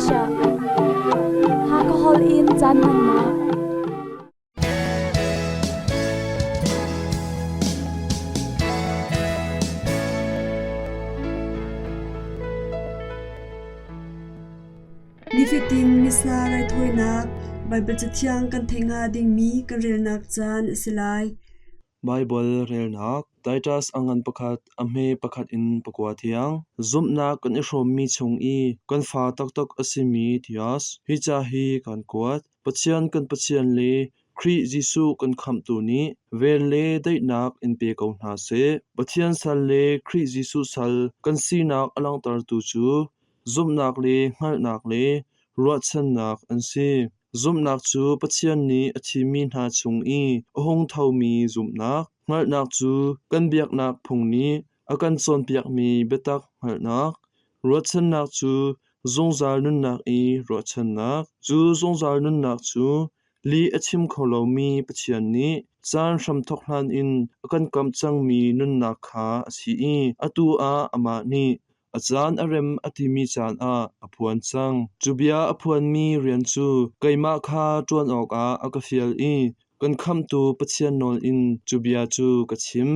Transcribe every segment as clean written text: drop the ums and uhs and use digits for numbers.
Malaysia. Hakha holh in caan hmannak. Nifatin Missa raithawinak Baibal Cathiang kan theih hnga dingmi kan relnak caan a si lai. Baibal relnak Titus a ngan pakhat, a hme pakhat in pakua tiang. Zumhnak kan i hrawmmi chung i kan fa taktak a simi Tias, hi ca hi kan kuat. Pathian kan Pathian le Khrih Jesuh kan Khamhtu nih vel le daihnak in pe ko hna seh. Pathian sal le Khrih Jesuh sal kan sinak a langhtertu cu zumhnak le hngalhnak le ruahchannak an si. Zumhnak cu Pathian nih a thimmi hna chung i a hung thomi zumhnak, hngalhnak cu kan biaknak phung nih a kan cawnpiakmi biatak hngalhnak, ruahchannak cu zungzal nunnak i ruahchannak. Cu zungzal nunnak cu lih a chim kho lomi Pathian nih caan hramthawk hlan in a kan kamh cangmi nunnak kha a si i atu ah amah nih a caan a rem a timi caan ah a phuan cang. Cu bia a phuanmi rian cu keimah kha ṭuan awkah a ka fial i kan Khamhtu Pathian nawl in cu bia cu ka chim.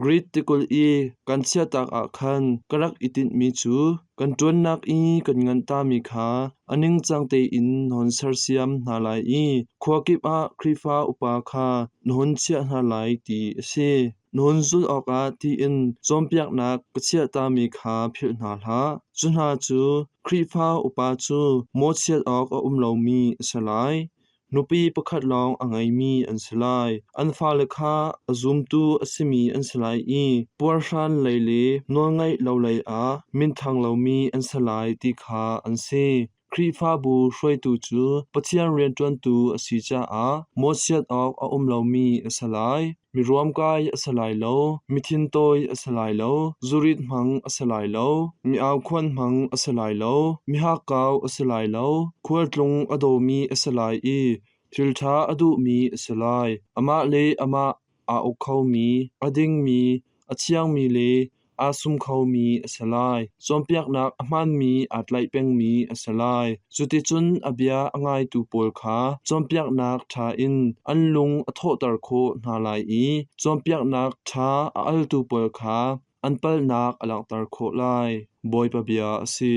Greek tikulh i kan chiahtak ah khan ka rak i tinhmi cu kan ṭuannak i kan nganhtami kha a ningcang tein na hun sersiam hna lai i khua kip ah Khrihfa upa kha na hun chiah hna lai ti a si. Na hun zulh awkah tiin cawnpiaknak ka chiahtami kha philh hna hlah. Cu hna cu Khrihfa upa cu mawhchiat awk a um lomi a si lai. Nupi pakhat lawng a ngeimi an si lai. An fale kha a zumtu a simi an si lai i puarhran lei le nawlngaih lo lei ah minthang lomi an si lai ti kha an si. Khrihfabu hruaitu cu Pathian rianṭuantu a si caah mawhchiat awk a um lomi a si lai. Mi ruamkai a si lai lo, mi thintawi a si lai lo, zurit hmang a si lai lo, mi aukhuan hmang a si lai lo, mi hakkau a si lai lo, khualtlung a dawmi a si lai i thilṭha a duhmi a si lai. Amah le amah aa uk khomi, a dingmi, a thiangmi le aa sum khomi a si lai. Cawnpiaknak a hmaanmi aa tlaih pengmi a si lai. Cuticun a bia a ngaitu pawl kha cawnpiaknak ṭha in an lung a thawhter khawh hna lai i cawnpiaknak ṭha a altu pawl kha an palhnak a langhter khawh lai. Bawipa bia a si.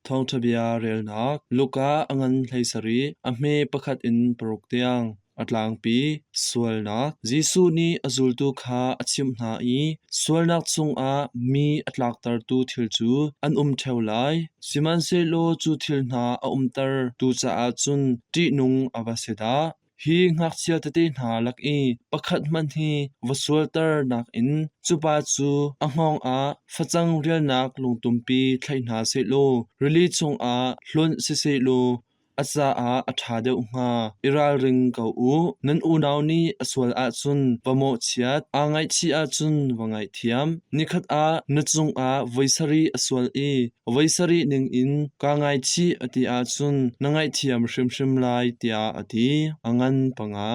Thawngṭha bia relnak Luka a ngan 17, a hme pakhat in paruk tiang. A tlangpi sualnak Jesuh nih a zultu kha a chimh hna i sualnak chungah mi a tlaktertu thil cu an um ṭheo lai, sihmanhsehlaw cu thil hna a umtertu caah cun ṭihnung a va si dah. Hi ngakchia tete hna lak i pakhat hmanh hi va sualter nakin cu pa cu a hngawng ah facang rialnak lungtumpi thlaih hna sehlaw rili chungah hlonh sisehlaw a caah a ṭha deuh hnga. I ralring ko u. Nan unau nih a sual ahcun va mawhchiat, aa ngaihchih ahcun va ngaihthiam. Nikhat ah na cungah voi sarih a sual i voi sarih ningin kaa ngaichih a ti ahcun na ngaihthiam hrimhrim lai tiah a ti. A ngan panga.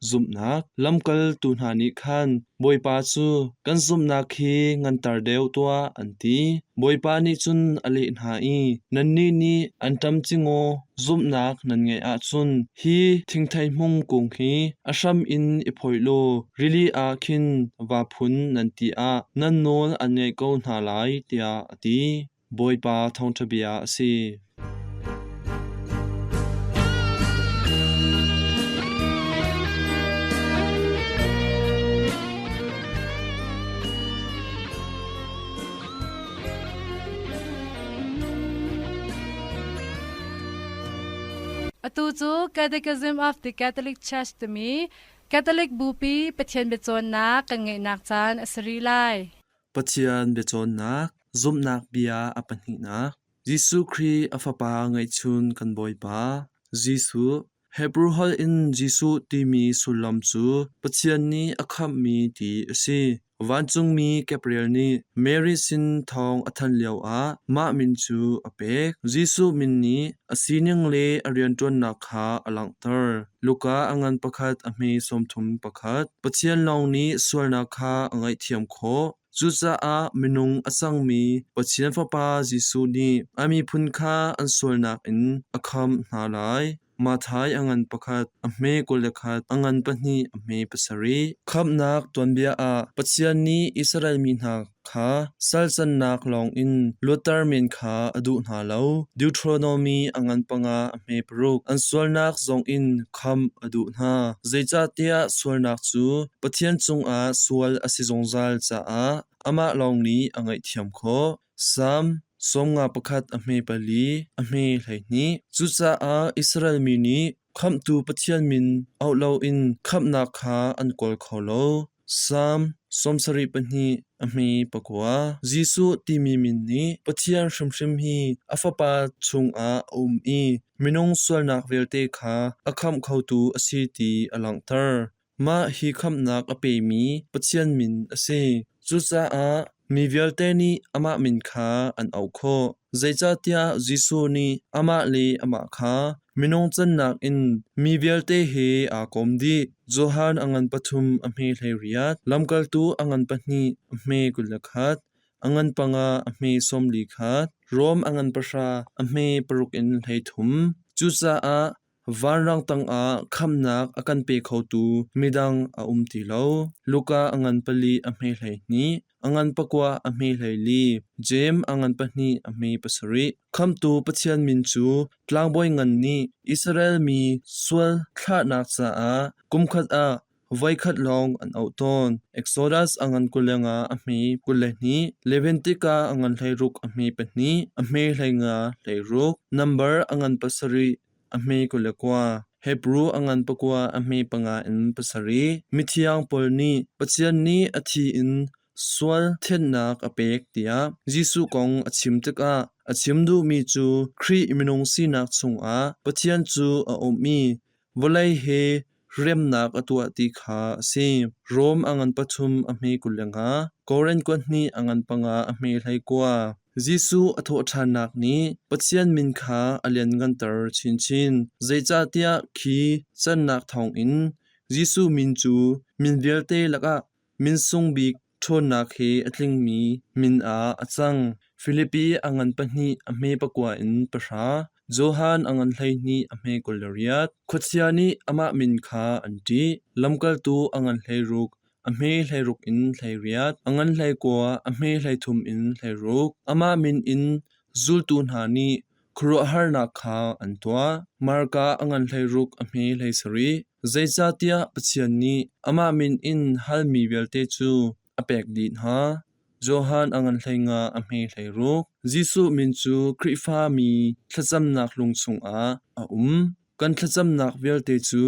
Zumhnak lamkaltu hna nih khan Bawipa cu kan zumhnak hi nganter deuh tuah an ti. Bawipa nih cun a leh hna i, Nannih nih anṭam cingaw zumhnak nan ngeih ahcun hi thingthei hmung kung hi a hram in i phoih law rili ah khin vaa phun nan ti ah nan nawl an ngaih ko hna lai, tiah a ti. Bawipa thawngṭha bia a si. Atu cu Catechism of the Catholic Church timi Catholic Bupi Pathian biacawnnak kan ngeihnak caan a si rih lai. Pathian biacawnnak, zumhnak bia a pahnihnak, Jesuh Khrih a Fapa ngeihchun kan Bawipa, Jesuh, Hebru holh in Jesuh timi sullam cu Pathian nih a khamhmi ti a si. Vancungmi Gabriel nih Mary sin thawng a thanh lioah mah min cu a pek. Jesuh min nih a sining le a rianṭuannak kha a langhter. Luka a ngan pakhat a hme 31. Pathian lawng nih sualnak kha a ngaihthiam khawh. Cucaah minung a cangmi Pathian Fapa Jesuh nih a miphun kha an sualnak in a khamh hna lai. Matthai a ngan pakhat, a hme 21, a ngan pahnih, a hme pasarih. Khamhnak tuanbia ah Pathian nih Israel mi hna kha sal cannak lawngin luatter men kha a duh hna lo. Deuteronomy a ngan panga, a hme paruk. An sualnak zongin khamh a duh hna. Zeicahtiah sualnak cu Pathian cungah sual a si zungzal caah amah lawng nih a ngaihthiam khawh. Salm 51 a hme pali, a hme 12. Cucaah Israel mi nih Khamhtu Pathian min auh loin khamhnak kha an kawl kho lo. Salm 72 a hme pakua. Jesuh timi min nih Pathian hrimhrim hi a Fapa chungah a um i minung sualnak vialte kha a khamh khotu a si ti a langhter. Mah hi khamhnak a pemi Pathian min a si. Cucaah mi vialte nih amah min kha an auh khawh. Zeicahtiah Jesuh nih amah le amah kha minung cannak in mi vialte he aa kom dih. Johan a ngan pathum a hme 18, lamkaltu a ngan pahnih a hme 21, a ngan panga a hme 41, Rom a ngan pahra a hme paruk in 33. Cucaah Vanrang tangah khamhnak a kan pe khotu midang a um ti lo. Luka a ngan pali a hme 12, a ngan pakua a hme 14, Jeim a ngan pahnih a hme pasarih. Khamhtu Pathian min cu tlangbawi ngan nih Israel mi sual thlahnak caah kumkhat ah voikhat lawng an auh tawn. Exodus a ngan 25 a hme 22, Leviticus a ngan 16 a hme pahnih, a hme 15 16, Number a ngan pasarih a hme 29, Hebrew a ngan pakua a hme panga in pasarih. Mithiang Paul nih Pathian nih a thi in sual thianhnak a pek tiah Jesuh kong a chim tikah a chim duhmi cu Khrih minung sinak chungah Pathian cu a um i vawlei he remnak a tuah ti kha a si. Rom a ngan pathum a hme 25, Korin kuat hnih a ngan panga a hme 19. Jesuh a thawhṭhannak nih Pathian min kha a liannganter chinchin. Zeicahtiah khi cannak thawngin Jesuh min cu min vialte lakah min sung bik ṭhawnnak he a tlingmi min ah a cang. Filipi a ngan pahnih a hme pakua in pahra, Johan a ngan 12 a hme 28. Khuachia nih amah min kha an ṭih. Lamkaltu a ngan 16 a hme 16 in 18, a ngan 19 a hme 33 in 16. Amah min in zultu hna nih khuaruahharnak kha an tuah. Marka a ngan 16 a hme 17. Zeicahtiah Pathian nih amah min in halmi vialte cu a pek dih hna. Johan a ngan 15 a hme 16. Jesuh min cu Khrihfa mi thlacamnak lung chungah a um. Kan thlacamnak vialte cu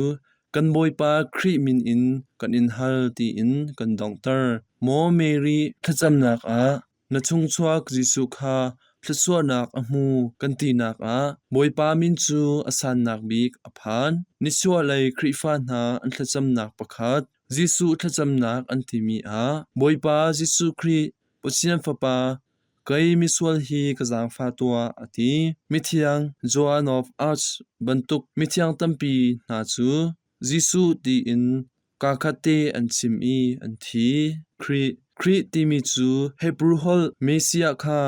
kan Bawipa Khrih min in kan in hal tiin kan donghter. Maw Mary thlacamnak ah Na chungchuak Jesuh kha thluachuahnak a hmu kan tinak ah Bawipa min cu a sannak bik a phan. Nichuahlei Khrihfa hna an thlacamnak pakhat, Jesuh thlacamnak an timi ah Bawipa Jesuh Khrih Pathian Fapa kei misual hi ka zaangfah tuah a ti. Mithiang Joan of Arc bantuk mithiang tampi hna cu Jesuh tiin Kaakhat te an chim i an thi. Khrih Khrih timi cu Hebru holh Messiah kha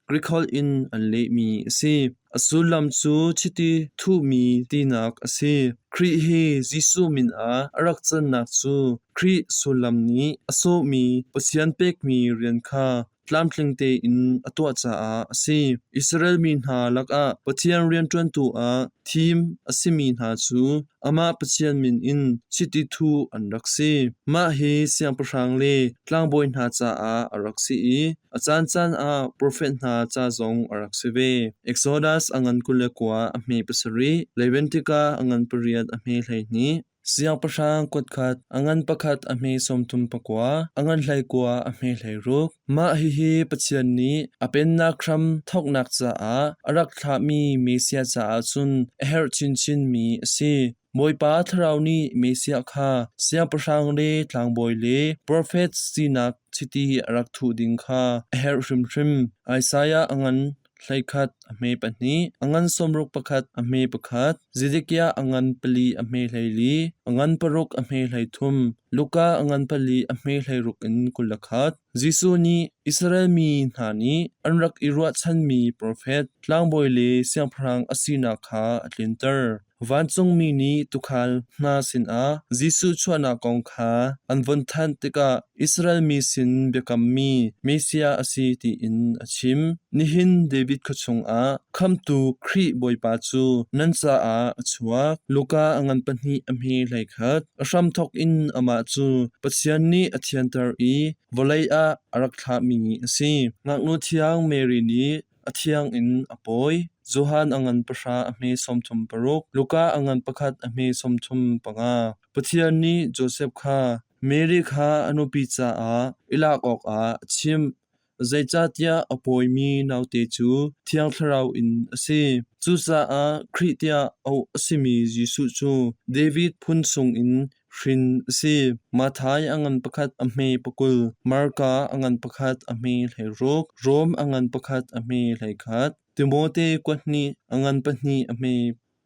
Greek holh in an lehmi a si. A sullam cu chiti thuhmi tinak a si. Khrih hi Jesuh min ah a rak cannak cu Khrih sullam nih a sawhmi Pathian pekmi rian kha tlamtling tein a tuah caah a si. Israel mi hna lakah Pathian rianṭuantu ah thim a simi hna cu amah Pathian min in chiti thuh an rak si. Mah hi siangpahrang le tlangbawi hna caah a rak si i a caancaan ah profet hna ca zong a rak si ve. Exodus a ngan 29 a hme pasarih, Leviticus a ngan pariat a hme 12, Siangpahrang kutkhat, a ngan pakhat a hme 39, a ngan 19 a hme 16. Mah hihi Pathian nih a pennak hram thawknak caah a rak thlahmi Messiah caah cun a herh chinchinmi a si. Bawipa Thlarau nih Messiah kha siangpahrang le tlangbawi le profet sinak chiti a rak thuh ding kha a herh hrimhrim. Isaiah a ngan. 11 a hme pahnih, a ngan 61 a hme pakhat, Zedekiah a ngan pali a hme 14, a ngan paruk a hme 33, Luka a ngan pali a hme 16 in 21. Jesuh nih Israel mi hna nih an rak i ruahchanmi profet, tlangbawi le siangpahrang a sinak kha a tlinter. Vancungmi nih tuukhal hna sinah Jesuh chuahnak kong kha an von thanh tikah Israel mi sin biakammi Messiah a si tiin a chim. Nihin David khua chungah Khamhtu Khrih Bawipa cu nan caah a chuak. Luka a ngan pahnih a hme 11. A hramthawk in amah cu Pathian nih a thianter i vawlei ah a rak thlahmi a si. Ngaknu thiang Mary nih a thiang in a pawi. Johan a ngan pahra a hme 36, Luka a ngan pakhat a hme 35. Pathian nih Josef kha Mary kha a nupi caah i lak awkah a chimh. Zeicahtiah a pawimi naute cu Thiang Thlarau in a si. Cucaah Khrih tiah auh a simi Jesuh cu David phun chungin hrin a si. Matthai a ngan pakhat a hme pakul, Marka a ngan pakhat a hme 16, Rom a ngan pakhat a hme 11, Timote kuat hnih a ngan pahnih a hme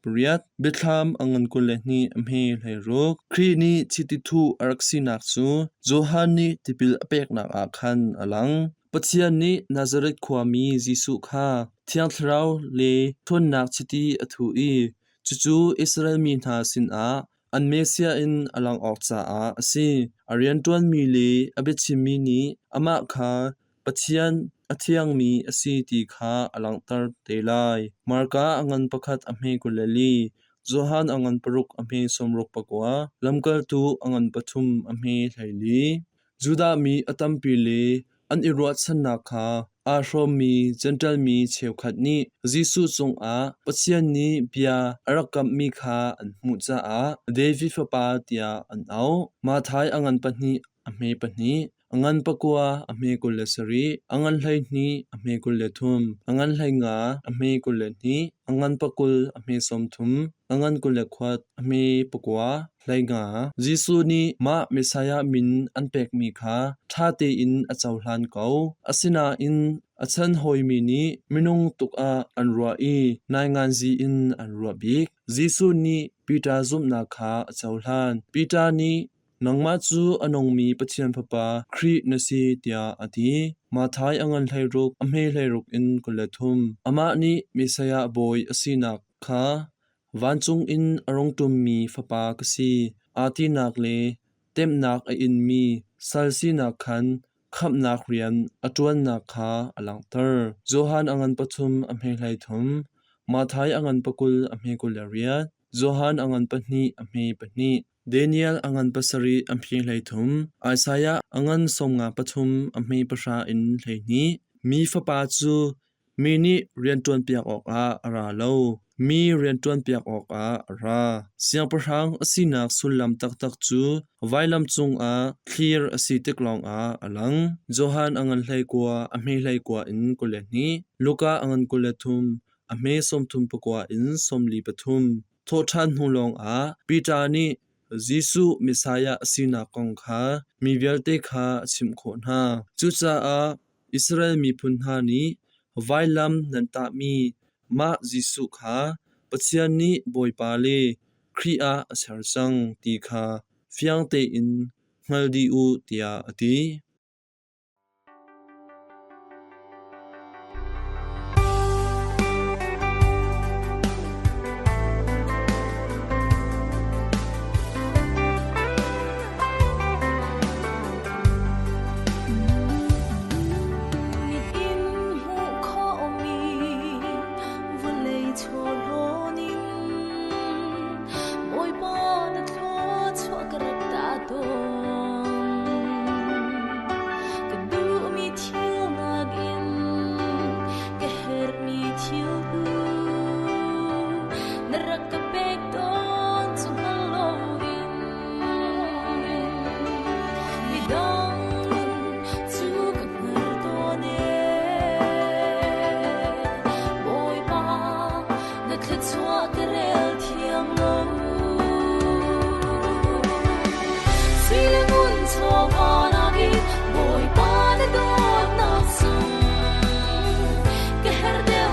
pariat, Biathlam a ngan 22 a hme 16. Khrih nih chiti thuh a rak sinak cu Johan nih tipil a peknak ah khan a lang. Pathian nih Nazareth khuami Jesuh kha Thiang Thlarau le ṭhawnnak chiti a thuh i cucu Israel mi hna sinah an Messiah in a langh awk caah a si. A rianṭuanmi le a biachimmi nih amah kha Pathian a thiangmi a si ti kha a langhter te lai. Marka a ngan pakhat a hme 24, Johan a ngan paruk a hme 69, Lamkaltu a ngan pathum a hme 14. Judah mi a tampi le an i ruahchannak kha aa hrawmmi Jentail mi cheukhat nih Jesuh cungah Pathian nih bia a rak kamhmi kha an hmuh caah David fapa tiah an auh. Matthai a ngan pahnih a hme pahnih, a ngan pakua a hme 27, a ngan 12 a hme 23, a ngan 15 a hme 22, a ngan pakul a hme 30, a ngan 20 a hme pakua. 15. Jesuh nih mah Messiah min an pekmi kha ṭha tein a cohlan ko. Asinain a chan hawimi nih minung tuk ah an ruah i nainganzi in an ruah bik. Jesuh nih Peter zumhnak kha a cohlan. Peter nih nangmah cu a nungmi Pathian Fapa Khrih na si tiah a ti. Matthai a ngan 16 a hme 16 in 23. Amah nih Messiah bawi a sinak kha Vancung in a rung ṭummi Fapa ka si, aa tinak le temhnak a inmi sal sinak khan khamhnak rian a ṭuannak kha a langhter. Johan a ngan pathum a hme 33, Matthai a ngan pakul a hme 28, Johan a ngan pahnih a hme pahnih, Daniel a ngan pasarih a hme 33, Isaiah a ngan 53 a hme pahra in 12. Mi Fapa cu Mi nih rianṭuanpiak awkah a ra lo, mi rianṭuanpiak awkah a ra. Siangpahrang a sinak sullam taktak cu vailam cungah thlir a si tik lawngah a lang. Johan a ngan 19 a hme 19 in 22, Luka a ngan 23 a hme 34 in 43. Thawhṭhan hnu lawngah Peter nih Jesuh Messiah a sinak kong kha mi vialte kha a chimh khawh hna. Cucaah Israel miphun hna nih vailam nan tahmi mah Jesuh kha Pathian nih Bawipa le Khrih ah a ser cang ti kha fiang tein hngal dih u tiah a ti. Mit in hmuh khawhmi vawlei chawhlawn in Bawipa na thluachuah ka rak dah tawn. Ka duhmi thil nakin ka herhmi thil tu na rak ka pek tawn cu hngal loin. Midang nun cu ka hngar tawn ee. Bawipa, na thluachuah ka rel thiam lo. Sui le ngun chawva nakin Bawipa na dawtnak sung ka herh deuh.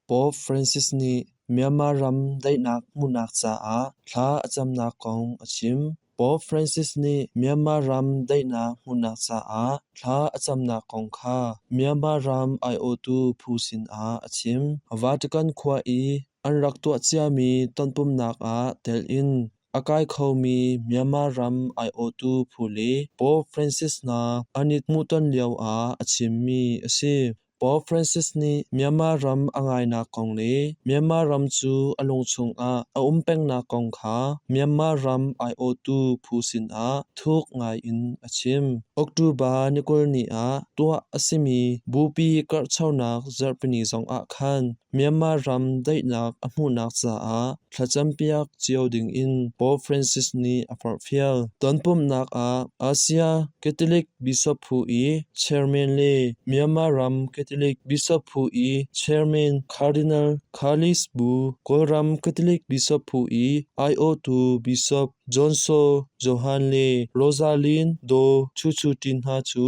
Pope Francis nih Myanmar ram daihnak hmuhnak caah thla a camnak kong a chim. Pope Francis nih Myanmar ram daihnak hmuhnak caah thla a camnak kong kha Myanmar ram aiawhtu phu sinah a chim. Vatican khua i an rak tuah ciami tonpumnak ah tel in a kai khomi Myanmar ram aiawhtu phu le Pope Francis hna an i hmuhton lioah a chimmi a si. Pope Francis nih Myanmar ram a ngainak kong le Myanmar ram cu a lungchung ah a um pengnak kong kha Myanmar ram aiawhtu phu sinah thuk ngaiin a chim. October ni 20 ni ah tuah a simi bupi karhchonak zarhpini zongah khan Myanmar ram daihnak a hmuhnak caah thlacampiak cio dingin Pope Francis nih a forhfial. Tonpumhnak ah Asia Catholic Bishop phu i chairman le Myanmar ram Catholic Bishop phu i chairman Cardinal Carlis Bu, Kawlram Catholic Bishop phu i aiawhtu Bishop John Saw Johan le Rosalind Daw Chu Chu Tin hna cu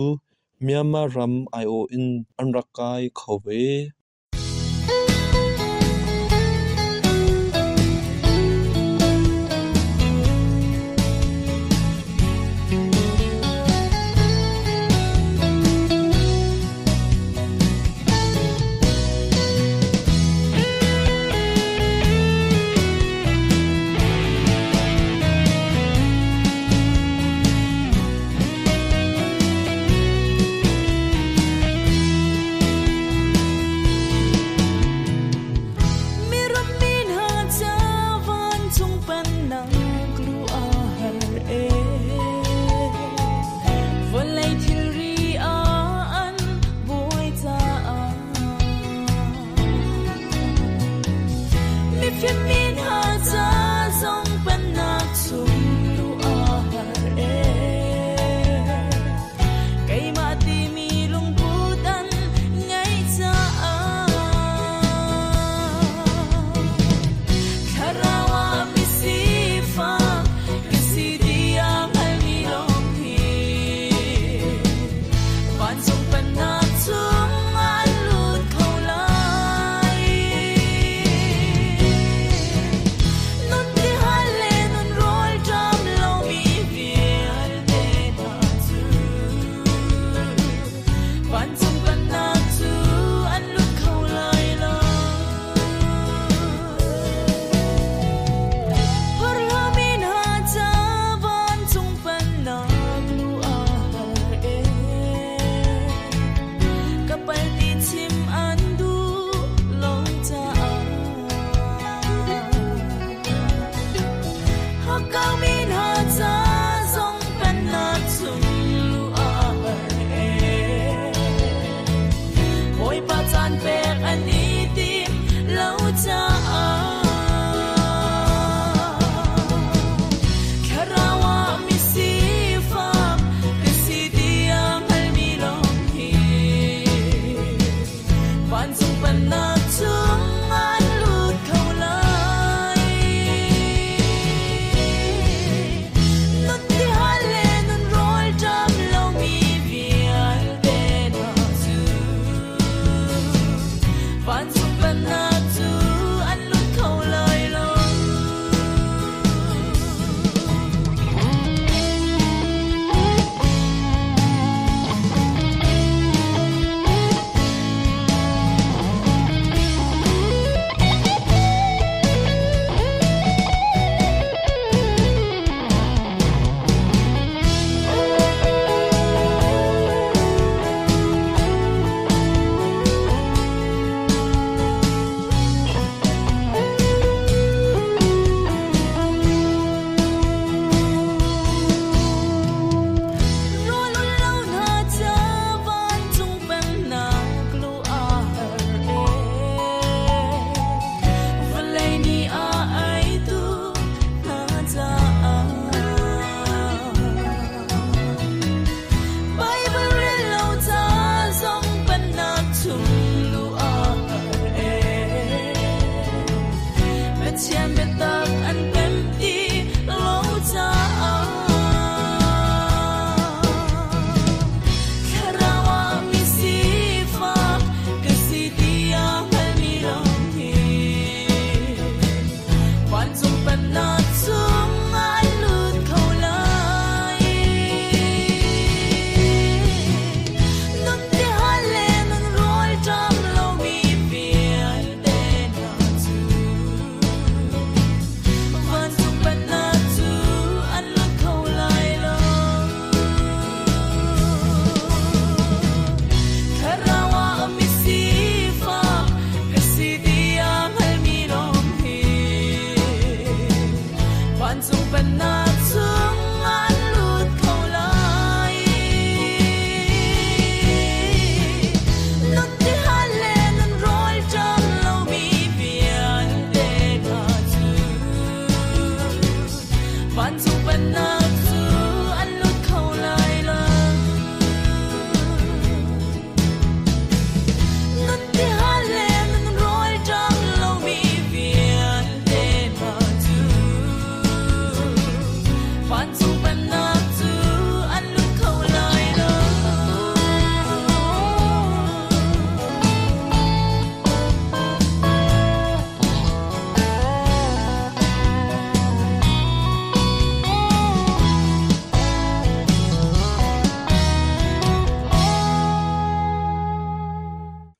Myanmar ram aiawh in an rak kai kho ve.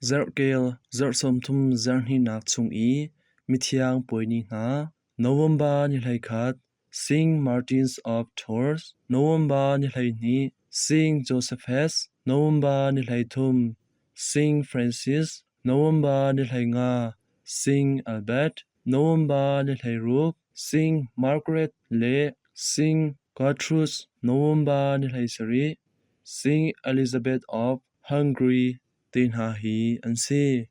Zarhkel zarh 30 zarhhnihnak chung i mithiang puai ni hna: November ni 11, Saint Martins of Tours, November ni 12, Saint Josephus, November ni 13, Saint Francis, November ni 15, Saint Albert, November ni 16, Saint Margaret le Saint Gertrude, November ni 17, Saint Elizabeth of Hungary te hna hi an si.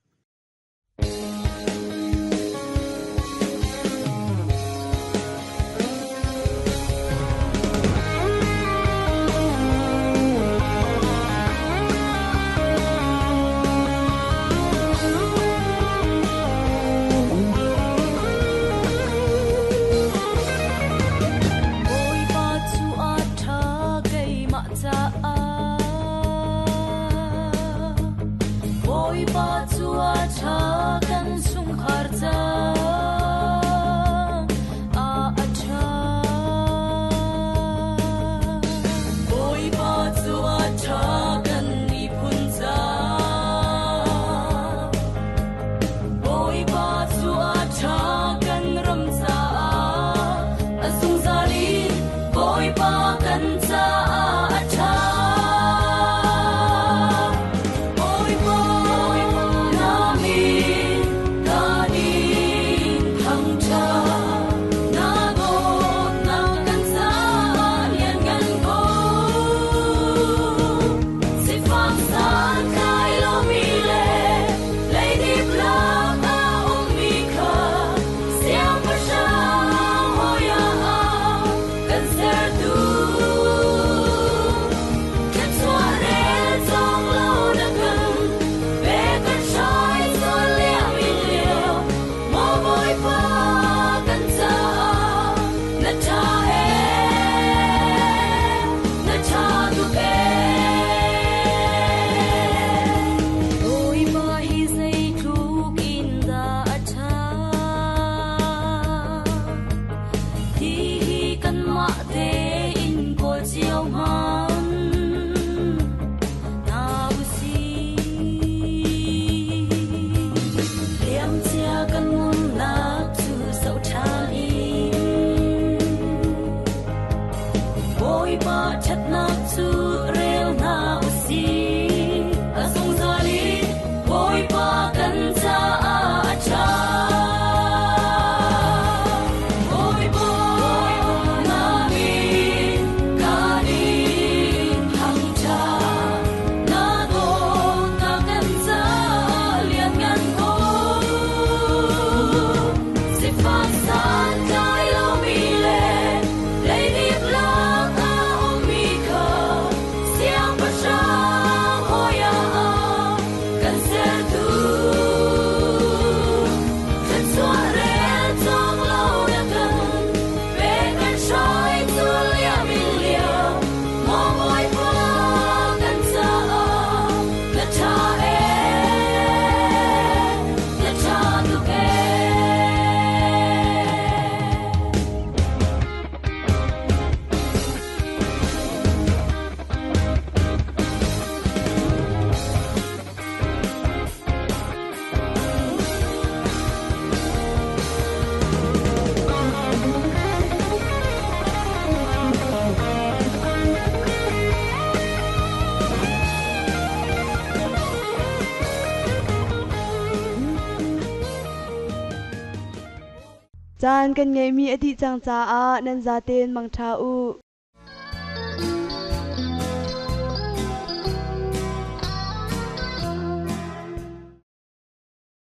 Bawipa cu a ṭha keimah caah. Bawipa cu a ṭha kan chungkhar caah a ṭha. Bawipa cu a ṭha kan miphun caah. Bawipa cu a ṭha kan ram caah. A zungzal in Bawipa kan caah a ṭha. Bawipa na min kan in thangṭhat. Na dawtnak kan caah lianngan ko. Sifak santlai lomi le leidip lak a ummi kha siangpahrang hawi ah kan sertu. Thluachuah rel cawk lo na kan pek kan hrai sual lio in lio. Maw Bawipa kan caah na ṭha ee, na ṭha tuk ee. Bawipa hi zeitluk in dah a ṭhat, hihi kanmah tein kawl cio hmanh hna usih. Liamcia kan nunnak cu zoh ṭhan in Bawipa ṭhatnak cu rel hna usih. A zungzal in Bawipa kan caah a ṭha. Bawipa na min kan in thangṭhat. Na dawtnak kan caah lianngan ko. Sifak santlai lomi le leidip lak a ummi kha siangpahrang hawi ah kan sertu. Thluachuah rel cawk lo na kan pek kan hrai cu liam in lio. Maw Bawipa kan caah na ṭha ee, na ṭha tuk ee. Caan kan ngeihmi a dih cang caah nan zaten mangṭha u.